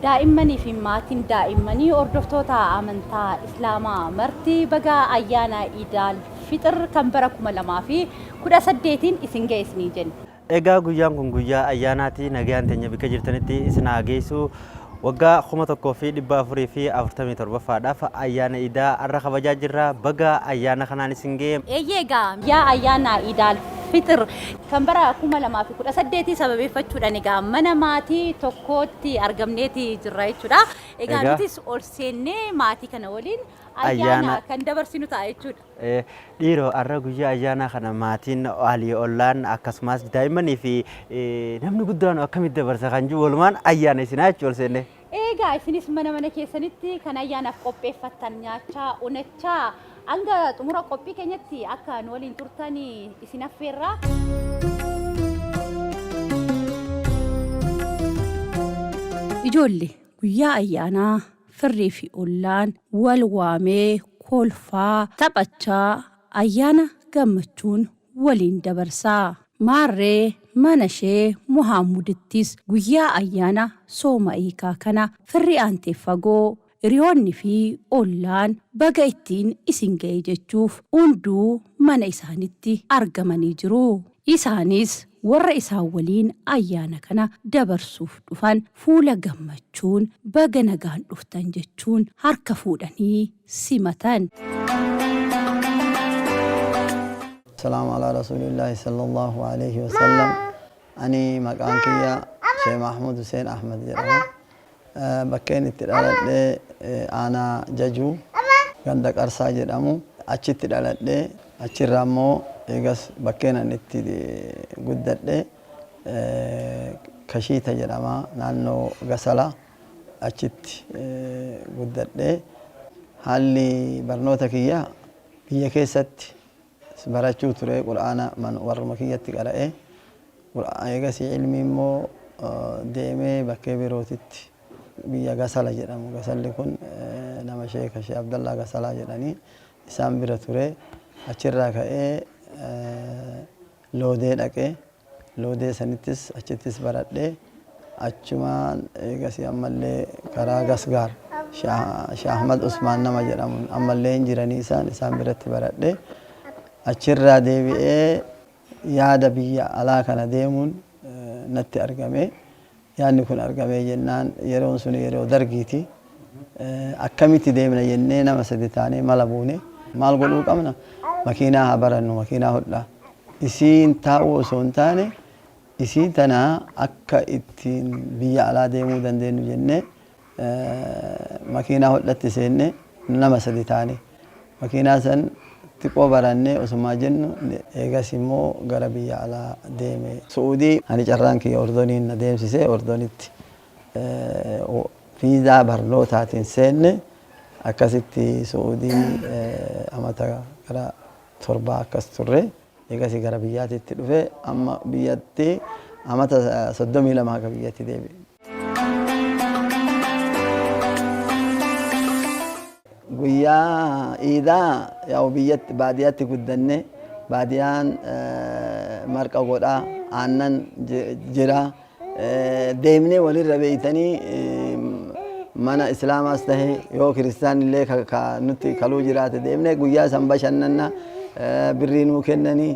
Daa'immanii fi maatiin daa'immanii hordoftoota amantaa Islaamaa marti baga ayyaana Iidaal Fixir kan bara 2018n isin ga'e isinii jenna. Egaa guyyaan kun guyyaa ayyaanaati. Nagayaan teenya bikka jirtanitti isin haa geessu. Waggaa 1447ffaadhaaf ayyaana Iidaa har'a kabajaa jirra. Baga ayyaana kanaan isin ga'e. Eeyyee egaa guyyaa ayyaana Iidaal Fixir kan bara 2018 sababeeffachuudhaan egaa mana maatii tokkootti argamneeti jirra jechuudha. Egaa nutis ol seennee maatii kana waliin ayyaana kan dabarsinu ta'a jechuudha. Dhiiroo har'a guyyaa ayyaanaa kana maatiin, alii ollaan akkasumas daa'immanii fi namni guddaan akkamitti dabarsa kan jiru walumaan ayyaana isinaa jechuu ol seennee. Eegaa isinis mana mana keessanitti kan ayyaanaaf qopheeffattan nyaachaa, unachaa hanga xumura qophii keenyatti akka nu waliin turtan isin affeerra. Ijoolle guyyaa ayyaanaa firrii fi ollaan wal waamee kolfaa, taphachaa ayyaana gammachuun waliin dabarsa. Maarree mana Shee Muhaammudittis guyyaa ayyaana sooma hiikaa kana firri aantee fagoo, hiriyoonni fi ollaan baga ittiin isin ga'e jechuuf hunduu mana isaanitti argamanii jiru. Isaanis warra isaan waliin ayyaana kana dabarsuuf dhufan fuula gammachuun baga nagaan dhuftan jechuun harka fuudhanii simatan. Salaamu alaa rasuulillaahi sallallahu aleyhi wasallam. Ani maqaan kiyya Sheeh Mahmud Huseen Ahmad jedhama. Bakkeen itti dhaladhe aanaa Jajuu ganda Qarsaa jedhamu achitti dhaladhe. Achirraa immoo eegas bakkeen ani itti guddadhe Kashiita jedhama naannoo Gasala achitti guddadhe. Haalli barnoota kiyya biyya keessatti barachuu ture Qur'aana warruma kiyyatti qara'e. Eegasii ilmii immoo deemee bakkee birootitti biyya Gasala jedhamu. Gasalli kun nama Sheeka Shee Abdallaa Gasalaa jedhanii isaan bira ture. Achirraa ka'ee Loodee dhaqe. Loodee sanittis achittis baradhe. Achumaan eegasii ammallee karaa Gasgaar Shee Ahmad Usmaan nama jedhamu ammallee hin jiranii isaan isaan biratti baradhe. Achirraa deebi'ee yaada biyya alaa kana deemuun natti argame. Yaadni kun argamee jennaan yeroon suni yeroo dargiiti. Akkamitti deemna jennee nama sadi taanee mala buune. Maal godhuu qabna? Makiinaa haa barannu, makiinaa hodhaa. Isiin taa'uu osoo hin taane isii tana akka ittiin biyya alaa deemuu dandeenyu jennee makiinaa hodhatti seenne nama sadi taane. Makiinaa san xiqqoo barannee osumaa jennu eegas immoo gara biyya alaa deeme. Su'uudii ani carraan kiyya Ordoniin na deemsise. Ordonitti viizaa barnootaatiin seenne. Akkasitti Su'uudii amata gara torbaa akkas turre. Eegasii gara biyyaatitti dhufe. Amma biyyatti amata 32 haga biyyatti deebi'e. Guyyaa iidaa yaa'u biyyatti baadiyyaatti guddanne baadiyaan marqa godha aannan jira deemnee walirra beeytanii mana islaamaas tahe yoo kiristaan illee ka nutti kaluu jiraate deemnee guyyaa san bashannanna birrii nuu kennanii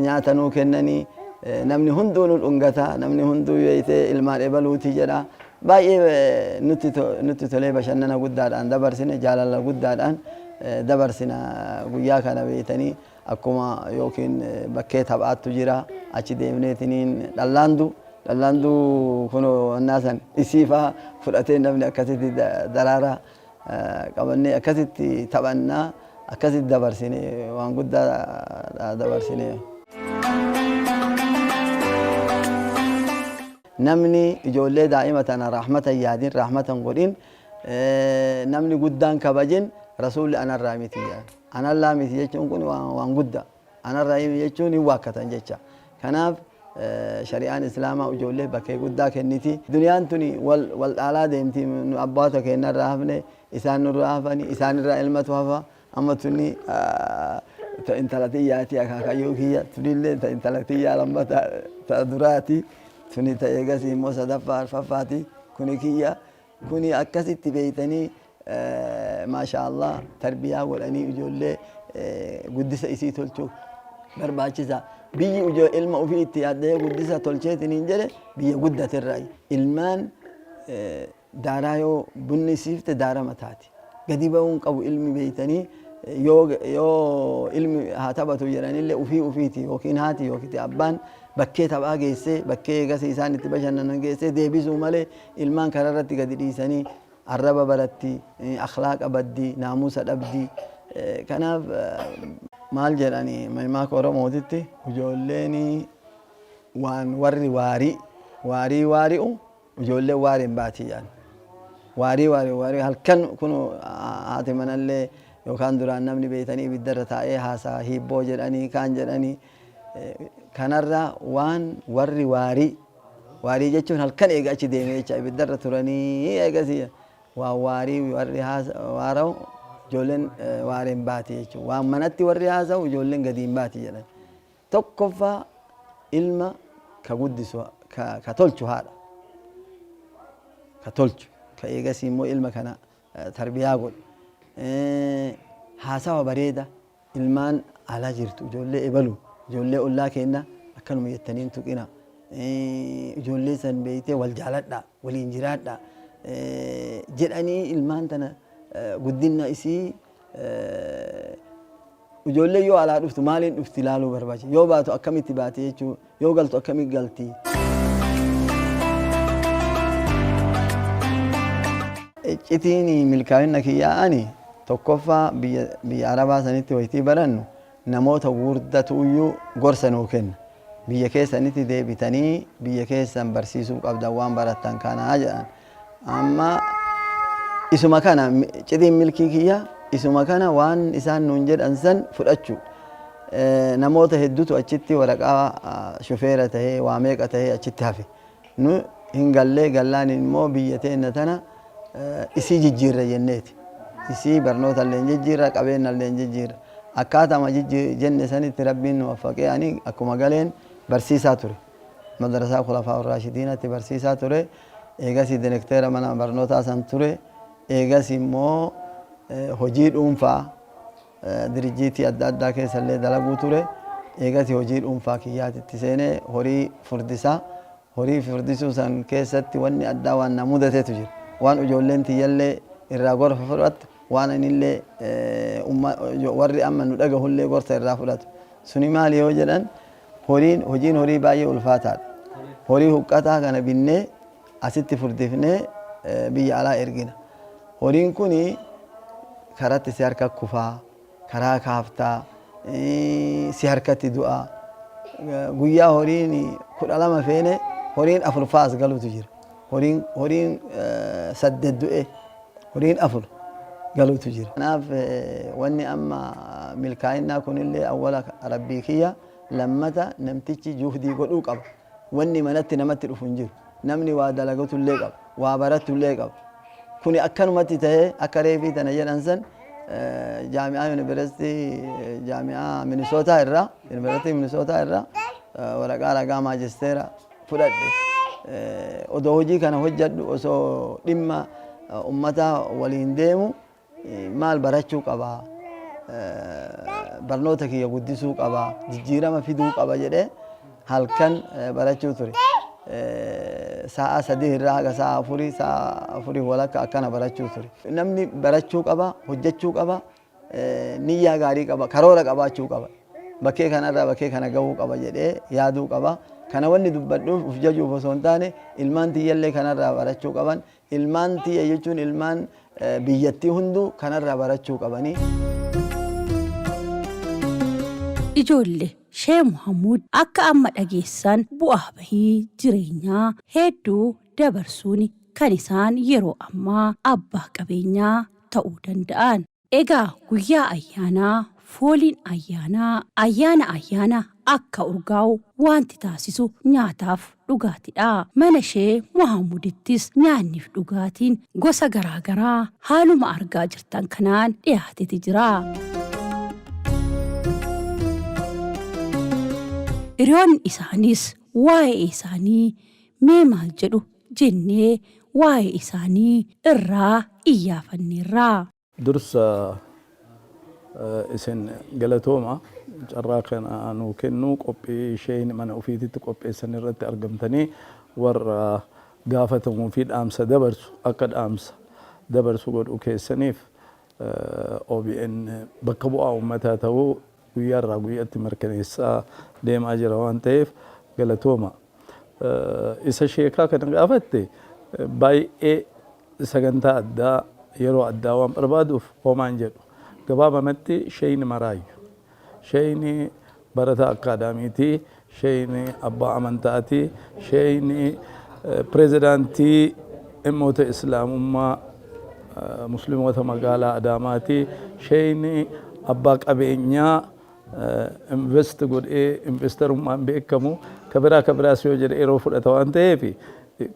nyaata nuu kennanii namni hunduu nu dhungata namni hunduu beeytee ilmaan ebaluuti jedha Baay'ee nutti nutti tolee bashannana guddaadhaan dabarsine jaalala guddaadhaan dabarsina guyyaa kana beeytanii akkuma yookiin bakkee taphaattu jira achi deemneetiniin dhallaandu dhallaanduu kunoo wannaa san isii faa fudhatee namni akkasitti daraaraa qabannee akkasitti taphannaa akkasitti dabarsine waan guddaa dabarsine. Namni ijoollee daa'ima tana rahmata hin yaadin, rahmata hin godhin, namni guddaan kabajin Rasuulli anarraa miti jedhan. Anarraa miti jechuun kun waan guddaa. Anarraa miti jechuun hin waakkatan jecha. Kanaaf shari'aan Islaamaa ijoolleef bakkee guddaa kenniti. Duniyaan tuni wal wal dhaalaa deemti. Nu abbaata keennarraa hafne, isaan nurraa hafani, isaanirraa ilmatu hafa. Amma tuni ta intala tiyyaati akaakayyuu kiyya tunillee ta intala tiyyaa lammata ta duraati tuni ta eegasii immoo sadaffaa arfaffaati. Kuni kiyya, kuni akkasitti beeytanii, maashaa Allah, tarbiyaa godhanii ijoollee guddisa isii tolchuu barbaachisa. Biyyi ilma ofii itti yaaddahee guddisa tolcheetiniin jedhe biyya guddaterraayi. Ilmaan daaraa yoo bunni siifte daara mataati. Gadi ba'uu hin qabu ilmi beeytanii, yoo ilmi haa taphatu jedhanillee ufii ufiiti yookiin haati yookiin abbaan bakkee taphaa geessee, bakkee eegas isaan itti bashannanan geessee deebisuu malee, ilmaan karaa irratti gadi dhiisanii arraba baratti, akhlaaqa baddi, naamusa dhabdi. Kanaaf maal jedhani, maimaaka Oromootitti ijoolleen waan warri waarii waarii waari'u ijoolleen waareen baati jedhan. Waarii waarii waarii halkan kun haati manallee yookaan duraan namni beeytanii ibiddarra taa'ee haasaa hiibboo jedhanii kaan jedhanii, kanarra waan warri waarii waarii jechuun halkan eega achi deeme jecha ibiddarra turanii eegasii waan waarii warri waara'u ijoolleen waareen baati jechuudha. Waan manatti warri haasa'u ijoolleen gadi hin baati jedhan. Tokkoffaa ilma ka guddisu, ka tolchu haadha. Ka tolchu, ka eegasii immoo ilma kana tarbiyaa godhu. Haasawa bareeda ilmaan alaa jirtu, ijoollee ebalu, ijoollee ollaa keenna akkanuma jettanii hin tuqina. Ijoollee san beeytee wal jaaladha, waliin jiraadha jedhanii ilmaan tana guddina isii, ijoollee yoo alaa dhuftu maaliin dhufti ilaaluu barbaachisa. Yoo baatu akkamitti baati jechuu, yoo galtu akkamitti galti. Iccitiin milkaa'ina kiyyaa ani tokkoffaa biyya Arabaa sanitti wayitii barannu namoota gurguddatu iyyuu gorsa nuu kenna. Biyya keessanitti deebitanii biyya keessan barsiisuu qabdan waan barattan kanaa jedhan. Amma isuma kana iccitiin milkii kiyya, isuma kana waan isaan nuun jedhan san fudhachuu. Namoota hedduutu achitti waraqaa shufeera tahee waa meeqa tahee achitti hafe. Nu hin gallee, gallaan immoo biyya teenna tana isii jijjiirra jenneeti. Isii barnoota illee hin jijjiirra, qabeenya illee hin jijjiirra. Akkaatama jenne sanitti Rabbiin nu waffaqee ani akkuma galeen barsiisaa ture. Madrasaa Khulafaa Raashidiinatti barsiisaa ture. Eegasii direkteera mana barnootaa san ture. Eegas immoo hojii dhuunfaa dirijjiitii adda addaa keessa illee dalaguu ture. Eegas hojii dhuunfaa kiyyaatitti seenee horii furdisaa. Horii furdisuu san keessatti wanni addaa waan na mudatetu jira. Waan ijoolleen tiyyallee irraa gorsa fudhattu, waan anillee warri amma nu dhagahullee gorsa irraa fudhatu. Suni maali yoo jedhan, horiin hojiin horii baay'ee ulfaataadha. Horii huqqataa kana binnee asitti furdifnee biyya alaa ergina. Horiin kuni karatti si harka kufaa, karaa kaaftaa, si harkatti du'a. Guyyaa horiin 12 feene horiin afur fa'as galuutu jira. Horiin saddeet du'e horiin afur galuutu jira. Kanaaf wanni amma milkaa'innaa kunillee awwala Rabbii kiyya, lammata namtichi juhdii godhuu qaba. Wanni manatti namatti dhufu hin jiru. Namni waa dalagatullee qaba. Waa baratullee qaba. Kuni akkanumatti ta'ee akka reefii tana jedhan san jaami'aa yuunivarsiitii jaami'aa Minisootaa irraa, yuunivarsiitii Minisootaa irraa waraqaa ragaa maajisteera fudhadhe. Odoo hojii kana hojjedhu, osoo dhimma ummata waliin deemu, maal barachuu qaba, barnoota kiyya guddisuu qaba, jijjiirama fiduu qaba jedhee halkan barachuu ture. Sa'a 3 irraa haga sa'a 4, sa'a 4 walakka akkana barachuu ture. Namni barachuu qaba, hojjechuu qaba, niyyaa gaarii qaba, karoora qabaachuu qaba. Bakkee kanarraa bakkee kana gahuu qaba jedhee yaaduu qaba. Kana wanni dubbadhuuf uf jajuuf osoo hin taane, ilmaan tiyyallee kanarraa barachuu qaban. Ilmaan tiyya jechuun ilmaan biyyattii hunduu kanarraa barachuu qabanii. Ijoollee Shee Muhammud akka amma dhageessan bu'aa bahii jireenyaa hedduu dabarsuun kan isaan yeroo ammaa abbaa qabeenyaa ta'uu danda'an. Egaa guyyaa ayyaanaa fooliin ayyaanaa ayyaana ayyaana akka urgaa'u wanti taasisu nyaataaf dhugaatidha. Mana Shee Muhammudittis nyaanniif dhugaatiin gosa garaagaraa haaluma argaa jirtan kanaan dhiyaateeti jira. Hiriyoonni isaaniis waa'ee isaanii mee maal jedhu jennee waa'ee isaanii irraa iyyaafanneerra. Dursa isin galatooma carraa kana nuu kennuu qophii isheen mana ofiititti qopheessan irratti argamtanii warra gaafatamuu fi dhaamsa dabarsu akka dhaamsa dabarsu godhuu keessaniif OBN bakka bu'aa uummataa ta'uu guyyaarraa guyyaatti mirkaneessaa deemaa jira waan ta'eef galatooma. Isa sheekaa kana gaafatte baay'ee sagantaa addaa yeroo addaa waan barbaaduuf homaan jedhu. Gabaabamatti sheeyni maraayyu. Sheeyni barataa akkaadaamiiti, sheeyni abbaa amantaati, sheeyni pireezidaantii dhimmoota islaamummaa musliimoota magaalaa Adaamaati, sheeyni abbaa qabeenyaa invest godhee investarummaan beekamu kabiraa kabiraas yoo jedhe yeroo fudhata waan ta'eef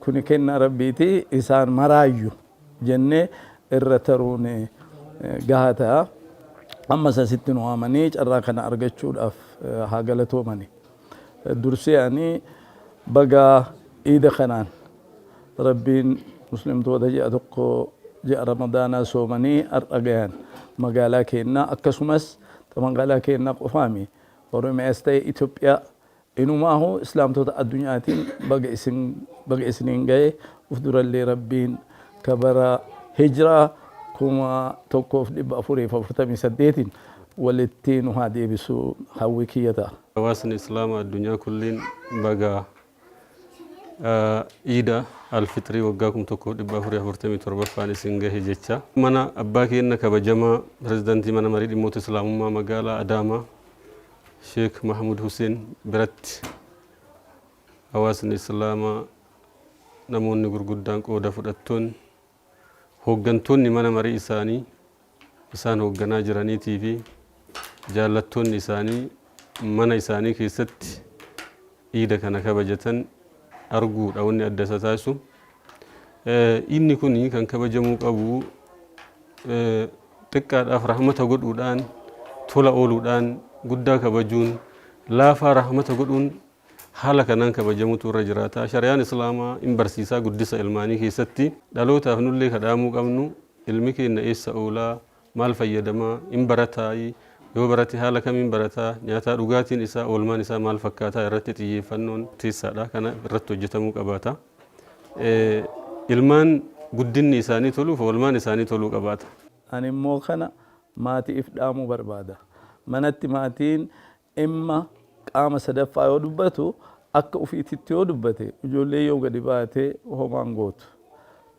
kuni kennaa rabbiiti isaan maraayyu jennee irra taruun gahaa ta'a. Ammas asitti nu waamanii carraa kana argachuudhaaf haa galatoomani. Dursee ani baga iida kanaan rabbiin muslimtoota ji'a tokko ji'a ramadaanaa soomanii har'a gayan magaalaa keennaa akkasumas magaalaa keennaa qofaami Oromiyaas ta'e Itoophiyaa inumaahu islaamtoota addunyaatiin baga isin baga isiniin gahe uf durallee rabbiin ka bara hijiraa 1448n walitti nu haa deebisu hawwi kiyya ta'a. Hawaasni Islaamaa addunyaa kulliin baga Iida Alfixrii waggaa 1447ffaan isin gahe jecha. Mana abbaa keenna kabajamaa pirezidaantii mana marii dhimmoota Islaamummaa magaalaa Adaamaa Sheek Mahmud Hussein biratti hawaasni Islaamaa namoonni gurguddaan qooda fudhattoonni hooggantoonni mana marii isaanii isaan hoogganaa jiraniitii fi jaallattoonni isaanii mana isaanii keessatti iida kana kabajatan arguudha wanni adda isa taasisu. Inni kun kan kabajamuu qabu xiqqaadhaaf rahmata godhuudhaan tola ooluudhaan guddaa kabajuun laafaa rahmata godhuun haala kanaan kabajamutu irra jiraata. Shari'aan Islaamaa in barsiisaa guddisa ilmaanii keessatti dhalootaaf nullee kadhaamuu qabnu ilmi keenya eessa oolaa maal fayyadamaa in barataayi yoo barate haala kamiin barataa nyaataa dhugaatiin isaa oolmaan isaa maal fakkaataa irratti xiyyeeffannoon teessaadha kana irratti hojjetamuu qabaata. Ilmaan guddinni isaanii toluuf oolmaan isaanii toluu qabaata. Ani immoo kana maatiif dhaamuu barbaada. Manatti maatiin dhimma qaama sadaffaa yoo dubbatu akka ofiititti yoo dubbate ijoollee yoo gadi baate homaan gootu.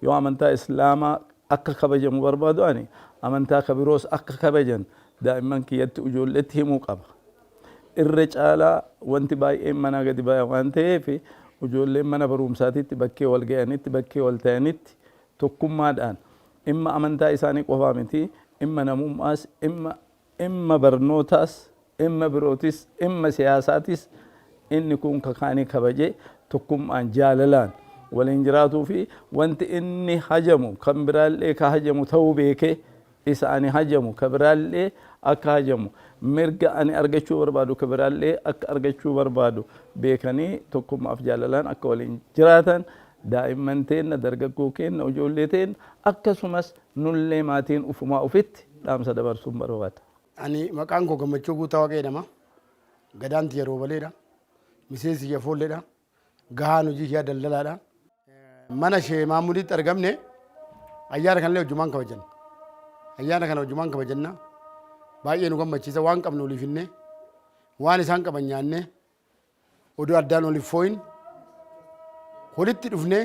Yoo amantaa Islaamaa akka kabajamu barbaadu ani amantaa ka biroos akka kabajan daa'imman kiyyatti ijoolletti himuu qaba. Irra caalaa wanti baay'een manaa gadi baya waan ta'eef ijoolleen mana barumsaatitti bakkee wal ga'anitti bakkee wal ta'anitti tokkummaadhaan dhimma amantaa isaanii qofaa miti dhimma namummaas dhimma barnootaas dhimma birootis dhimma siyaasaatis inni kun kakaanii kabaje tokkummaan jaalalaan waliin jiraatuu fi wanti inni hajamu kan biraallee ka hajamu ta'uu beekee isa ani hajamu ka biraallee akka hajamu mirga ani argachuu barbaadu ka biraallee akka argachuu barbaadu beekanii tokkummaaf jaalalaan akka waliin jiraatan daa'imman teenna dargaggoo keenna ijoollee teenna akkasumas nullee maatiin ufumaa ufitti dhaamsa dabarsuun barbaada. Ani maqaan koo Gammachuu Guutaa Waaqee jedhama. Gadaan tiyya Roobaleedha. Miseensi kiyya Foolleedha. Gahaan hojii kiyyaa daldalaadha. Mana ishee Maammuditti argamne ayyaana kanallee hojjumaan kabajanna. Ayyaana kana hojjumaan kabajanna. Baay'ee nu gammachiisa waan qabnu waliif hinnee waan isaan qaban nyaannee odoo addaan waliif fooyin walitti dhufnee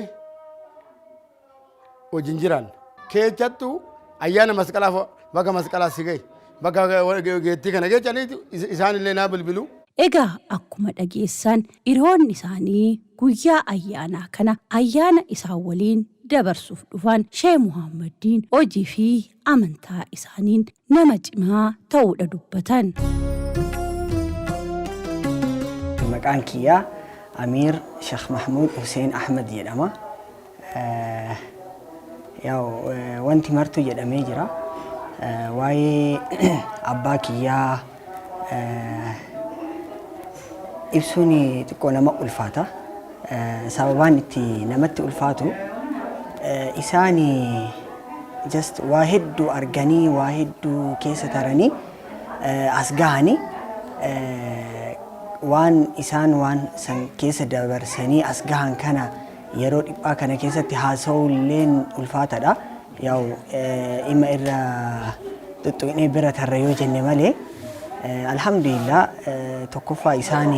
wajjin jiraanna. Keessattuu ayyaana masqalaa baga masqalaa si gahe baga geettii kana geechanii isaan illee naa bilbilu. Egaa akkuma dhageessan hiriyoonni isaanii guyyaa ayyaanaa kana ayyaana isaan waliin dabarsuuf dhufan Shee Muhammadiin hojii fi amantaa isaaniin nama cimaa ta'uudha dubbatan. Maqaan kiyyaa Amiir Sheekh Mahmuud Hussein Ahmed jedhama. Yaa'u wanti martuu jedhamee jira. Waa'ee abbaa kiyyaa ibsuun xiqqoo nama ulfaata. Sababaan itti namatti ulfaatu Isaan just waa hedduu arganii, waa hedduu keessa taranii as gahanii, waan isaan waan san keessa dabarsanii as gahan kana yeroo dhiphaa kana keessatti haasa'uu illeen ulfaatadha. Yaa'u dhimma irra xuxxuqnee bira tarra yoo jenne malee, alhamdulillah, tokkoffaa isaan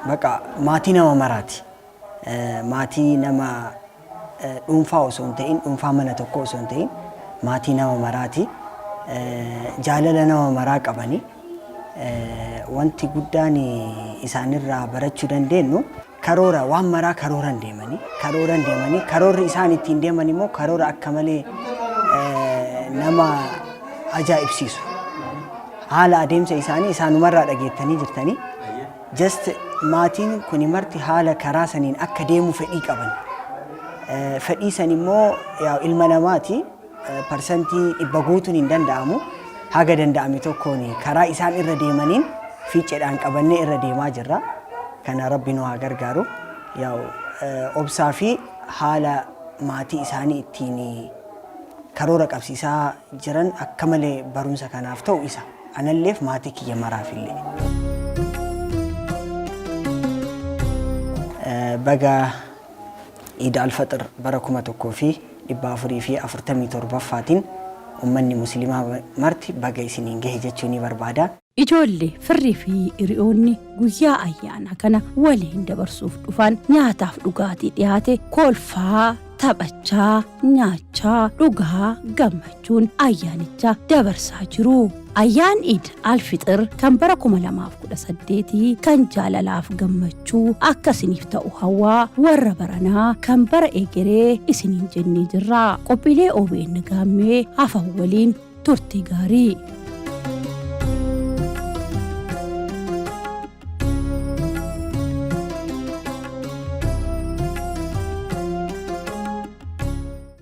baqa maatii nama maraati. Maatii nama dhuunfaa osoo hin ta'in, dhuunfaa mana tokko osoo hin ta'in, maatii nama maraati. Jaalala nama maraa qabani. Wanti guddaan isaanirraa barachuu dandeenyu karoora, waan maraa karooran deemanii, karooran deemanii, karoorri isaan ittiin deeman immoo karoora akka malee nama ajaa'ibsiisu. Haala adeemsa isaanii isaanumarraa dhageettanii jirtanii. Just maatiin kuni marti haala karaa saniin akka deemu fedhii qaban. Fedhii san immoo ilma namaati, 100% guutuun hin danda'amu. Haga danda'ame tokkoon karaa isaan irra deemaniin fiiceedhaan qabannee irra deemaa jirra. Kana Rabbi nu haa gargaaru. Yaa'u obsaa fi haala maatii isaanii ittiin karoora qabsiisaa jiran akka malee barumsa kanaaf ta'u isa. Analleef maatii kiyya maraafillee. Baga Iid Alfaxir bara 1447ffaatiin uummanni musliimaa marti baga isiniin gahe jechuu ni barbaada. Ijoollee, firrii fi hiriyoonni guyyaa ayyaana kana waliin dabarsuuf dhufan nyaataaf dhugaatii dhiyaate kolfaa, taphachaa, nyaachaa, dhugaa gammachuun ayyaanicha dabarsaa jiru. Ayyaan Iid Alfixir kan bara 2018 kan jaalalaaf gammachuu akka isiniif ta'u hawwaa, warra baranaa kan bara egeree isiniin jennee jirra. Qophiilee OBN Gaammee hafan waliin turtii gaarii.